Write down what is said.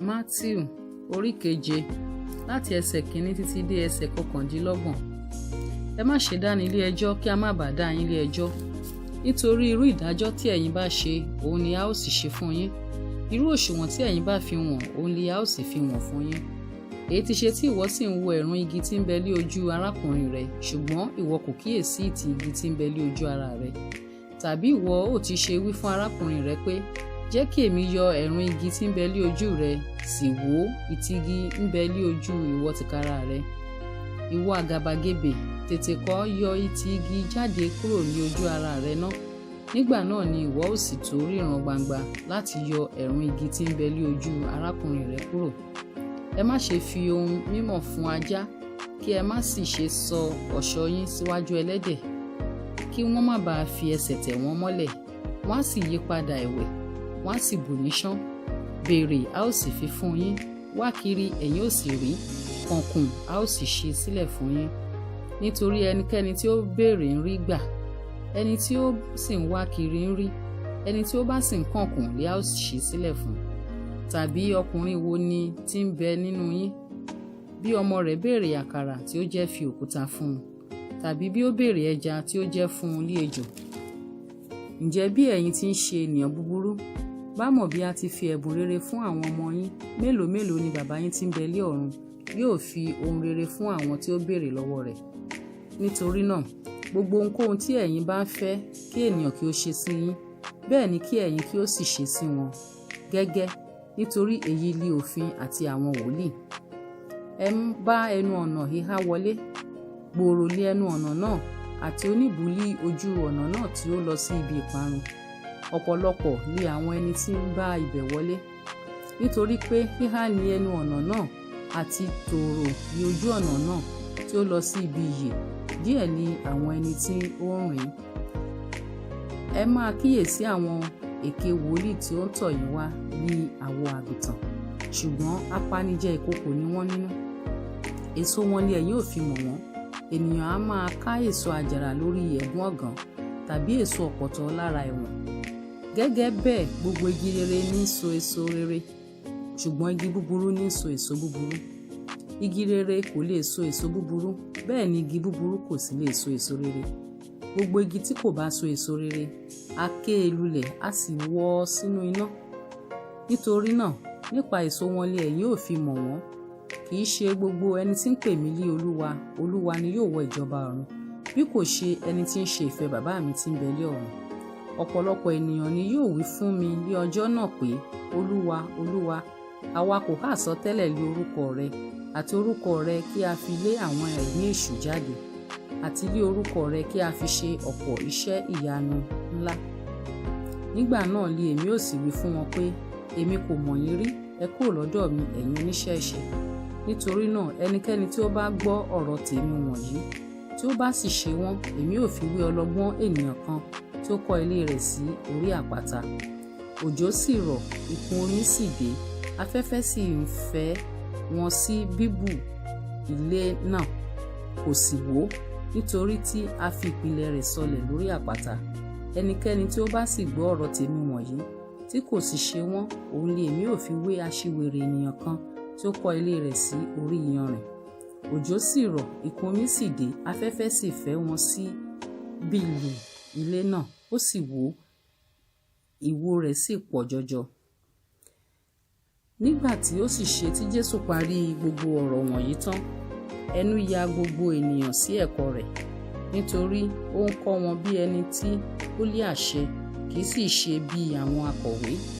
Mátíù orí keje, láti ẹsẹ̀ kìíní títí dé ẹsẹ̀ 29. Ẹ má ṣe dáni lé ẹjọ́, kí a má bàa dá yín lé ẹjọ́. Nítorí irú ìdájọ́ tí ẹ̀yin bá ṣe, òun ni a ó sì ṣe fún yín. Irú òṣùwọ̀n tí ẹ̀yin bá fi wọ̀n, òun ni a ó sì fi wọ̀n fún yín. Èyí ti ṣe tí ìwọ sì ń wo ẹ̀rún igi tí ń bẹ lé ojú arákùnrin rẹ, ṣùgbọ́n ìwọ kò kíyèsí ìtì igi tí ń bẹ lé ojú ara rẹ? Tàbí ìwọ ó ti ṣe wí fún arákùnrin rẹ pé, 'Jẹ́ kí èmi yọ ẹ̀rún igi tí ń bẹ lé ojú rẹ,' sì wò ó, ìtì igi ń bẹ lé ojú ìwọ tìkára rẹ? Ìwọ àgàbàgebè, tètè kọ́ yọ ìtì igi jáde kúrò ní ojú ara rẹ ná. Nígbà náà ni ìwọ ó sì tó ríran gbangba láti yọ ẹ̀rún igi tí ń bẹ lé ojú arákùnrin rẹ kúrò. Ẹ má ṣe fi ohun mímọ́ fún ajá, kí ẹ má sì ṣe sọ ọ̀ṣọ́ yín síwájú ẹlẹ́dẹ̀, kí wọ́n má bàa fi ẹsẹ̀ tẹ̀ wọ́n mọ́lẹ̀, wọ́n á sì yí padà ẹ̀wẹ̀, wọ́n á sì bù yín ṣán. Béèrè, a ó sì fi fún yín; wá kiri, ẹ̀yin ó sì rí; kànkùn, a ó sì ṣí sílẹ̀ fún yín. Nítorí ẹnikẹ́ni tí ó béèrè ń rí gbà, ẹni tí ó sì ń wá kiri ń rí, ẹni tí ó bá sì ń kànkùn lé a ó ṣí sílẹ̀ fún. Tàbí ọkùnrin wo ni tí ń bẹ nínú yín, bí ọmọ rẹ̀ béèrè àkàrà, tí ó jẹ́ fi òkúta fún un? Tàbí bí ó béèrè ẹja, tí ó jẹ́ fún un lí ejò? Ǹjẹ́ bí ẹ̀yin tí ń ṣe ènìyàn búburú bá mọ̀ bí a ti fi ẹ̀bùn rere fún àwọn ọmọ yín, mélòó mélòó ni Bàbá yín tí ń bẹ lé ọ̀run yóò fi ohun rere fún àwọn tí ó béèrè lọ́wọ́ rẹ̀? Nítorí náà, gbogbo ohunkóhun tí ẹ̀yin bá ń fẹ́ kí ènìyàn kí ó ṣe sí yín, bẹ́ẹ̀ ni kí ẹ̀yin kí ó sì ṣe sí wọn gẹ́gẹ́, nítorí èyí li òfin àti àwọn wòlíì. Ẹ ń bá ẹnu ọ̀nà híhá wọlé. Gbòòrò lé ẹnu ọ̀nà náà, àti oníbùú lí ojú ọ̀nà náà tí ó lọ sí ibi ìparun. Ọ̀pọ̀lọpọ̀ li àwọn ẹni tí ń bá ibẹ̀ wọlé. Nítorí pé híhá ni ẹnu ọ̀nà náà, àti tòòrò ní ojú ọ̀nà náà tí ó lọ sí ibi ìyè, díẹ̀ ni àwọn ẹni tí ó ń rìn. Ẹ máa kíyèsí àwọn èké wòlíì tí ó ń tọ̀ yín wá ní àwọ̀ àgùntàn, ṣùgbọ́n apanijẹ ìkookò ni wọ́n nínú. Èso wọn ni ẹ̀yin ò fi mọ̀ wọ́n. Ènìyàn á máa ká èso àjàrà lórí ẹ̀gún ọ̀gàn, tàbí èso ọ̀pọ̀tọ́ lára ẹ̀wọ̀n? Gẹ́gẹ́ bẹ́ẹ̀, gbogbo igi rere ní so èso rere, ṣùgbọ́n igi búburú ní so èso búburú. Igi rere kò lè so èso búburú, bẹ́ẹ̀ ni igi búburú kò sì lè so èso rere. Gbogbo igi tí kò bá so èso rere, a ké e lulẹ̀, a sì wọ́ ọ sínú iná. Nítorí náà, nípa èso wọn ni ẹ̀yin ò fi mọ̀ wọ́n. Kì í ṣe gbogbo ẹni tí ń pè mí lé 'Olúwa, Olúwa' ni yóò wọ ìjọba ọ̀run, bí kò ṣe ẹni tí ń ṣe ìfẹ́ Bàbá mi tí ń bẹ lé ọ̀run. Ọ̀pọ̀lọpọ̀ ènìyàn ni yóò wí fún mi ní ọjọ́ náà pé, 'Olúwa, Olúwa, àwa kò há sọtẹ́lẹ̀ lé orúkọ rẹ, àti orúkọ rẹ kí a fi lé àwọn ẹ̀mí èṣù jáde, àti lé orúkọ rẹ kí a fi ṣe ọ̀pọ̀ iṣẹ́ ìyanu ńlá?' Nígbà náà li èmi ó sì wí fún wọn pé, 'Èmi kò mọ̀ yín rí; ẹ kúrò lọ́dọ̀ mi, ẹ̀yin oníṣẹ́ ẹ̀ṣẹ̀.' Nítorí náà, ẹnikẹ́ni tí ó bá gbọ́ ọ̀rọ̀ tèmi wọ̀nyí, tí ó bá sì ṣe wọ́n, èmi ò fi wé ọlọ́gbọ́n ènìyàn kan tí ó kọ́ ilé rẹ̀ sí orí àpáta. Òjò sì rọ̀, ìkún omi sì dé, afẹ́fẹ́ sì ń fẹ́ wọ́n sí bíbù ilé náà, kò sì wó, nítorí tí a fi ìpìlẹ̀ rẹ̀ sọlẹ̀ lórí àpáta. Ẹnikẹ́ni tí ó bá sì gbọ́ ọ̀rọ̀ tèmi wọ̀nyí, tí kò sì ṣe wọ́n, òun ni èmi ò fi wé aṣiwèrè ènìyàn kan tí ó kọ́ ilé rẹ̀ sí orí iyanrìn. Òjò sì rọ̀, ìkún omi sì dé, afẹ́fẹ́ sì fẹ́ wọ́n sí bílù ilé náà, ó sì wó, ìwó rẹ̀ sì pọ̀ jọjọ." Nígbà tí ó sì ṣe tí Jésù parí gbogbo ọ̀rọ̀ wọ̀nyí tán, ẹnu ya gbogbo ènìyàn sí ẹ̀kọ́ rẹ̀, nítorí ó ń kọ́ wọn bí ẹni tí ó lé àṣẹ, kì í sì ṣe bí àwọn akọ̀wé.